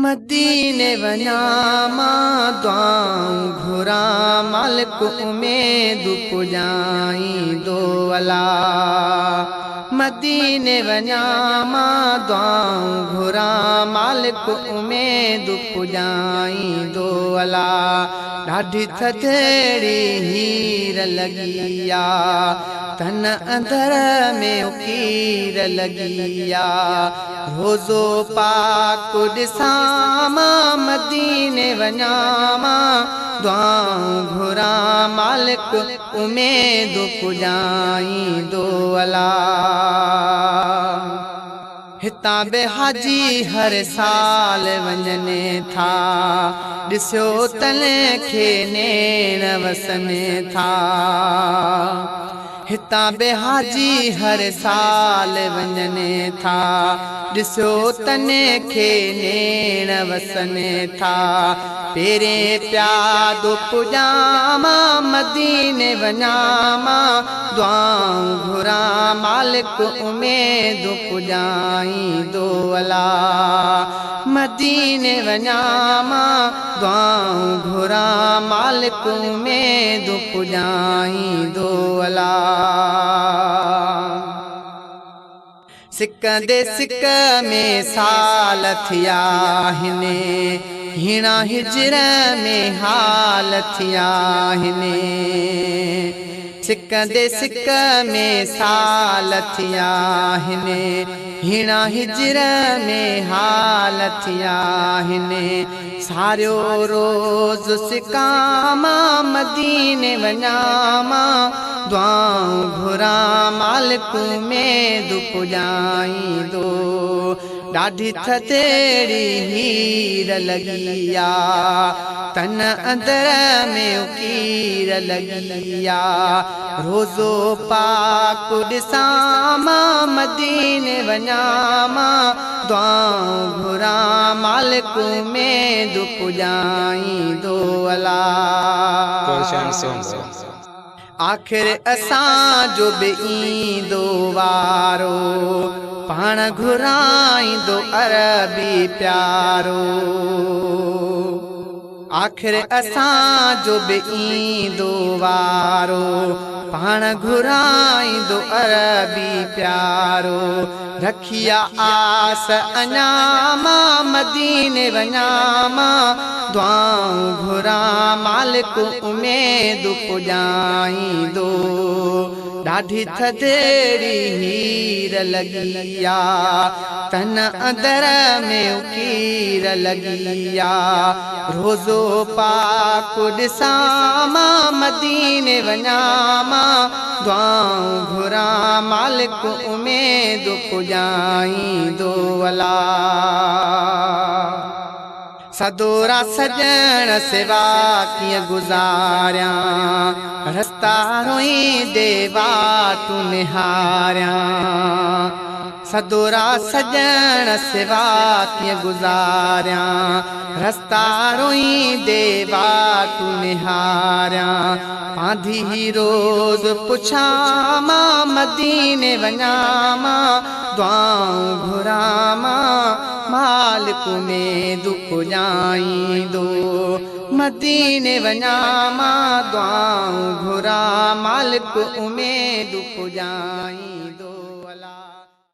مديني وڃان مان دعائون گهران مالڪ اميد پڄائيندو الا. مديني وڃان مان دعائون گهران مالڪ اميد پڄائيندو الا. ڏاڍي ٿڌڙي هير لڳي آ، تن اندر ۾ اڪير لڳي آ. روزو پاڪ ڏسان مان مديني وڃان مان دعائون گهران مالڪ اميد پڄائيندو الا. هتان به حاجي هر سال وڃن ٿا، ڏسيو تن کي نيڻ وسن ٿا. هتان به حاجي هر سال وڃن ٿا، ڏسيو تن کي نيڻ وسن ٿا. پهرين پيادو پڄان مان مديني وڃان مان دعائون گهران مالڪ اميد پڄائيندو الا. مديني وڃان مان دعائون گهران مالڪ اميد پڄائيندو الا. سڪندي سڪ ۾ سال ٿيا آهن، هيڻا هجر ۾ حال ٿيا آهن. سڪندي سڪ ۾ سال ٿيا آهن، هيڻا هجر ۾ حال ٿيا آهن. ساريو روز سڪان مان مديني وڃان مان دعائون گهران مالڪ اميد پڄائيندو. ڏاڍي ٿڌڙي هير لڳي آ، تن اندر ۾ اڪير لڳي آ. روزو پاڪ ڏسان مان مديني وڃان مان دعائون گهران مالڪ اميد پڄائيندو الا. آخر اسان جو به ايندو وارو، پاڻ گهرائيندو عربي پيارو. آخر اسان جو به ايندو وارو، پاڻ گهرائيندو عربي پيارو. رکيا آس اڃا مان مديني وڃان مان دعائون گهران مالڪ اميد پڄائيندو. ڏاڍي ٿڌڙي هير لڳي آ، تن اندر ۾ اڪير لڳي آ. روزو پاڪ ڏسان مان مديني وڃان مان دعائون گهران مالڪ اميد پڄائيندو الا. سدورا سڄڻ سوا ڪيئن گذاريان، رستا روئيندي واٽون نهاريان. سدورا سڄڻ سوا ڪيئن گذاريان، رستا روئيندي واٽون نهاريان. پانڌي روز پڇان مان مديني وڃان مان دعائون گهران مان مالڪ اميد پڄائيندو. مديني وڃان مان دعائون گهران مالڪ اميد پڄائيندو.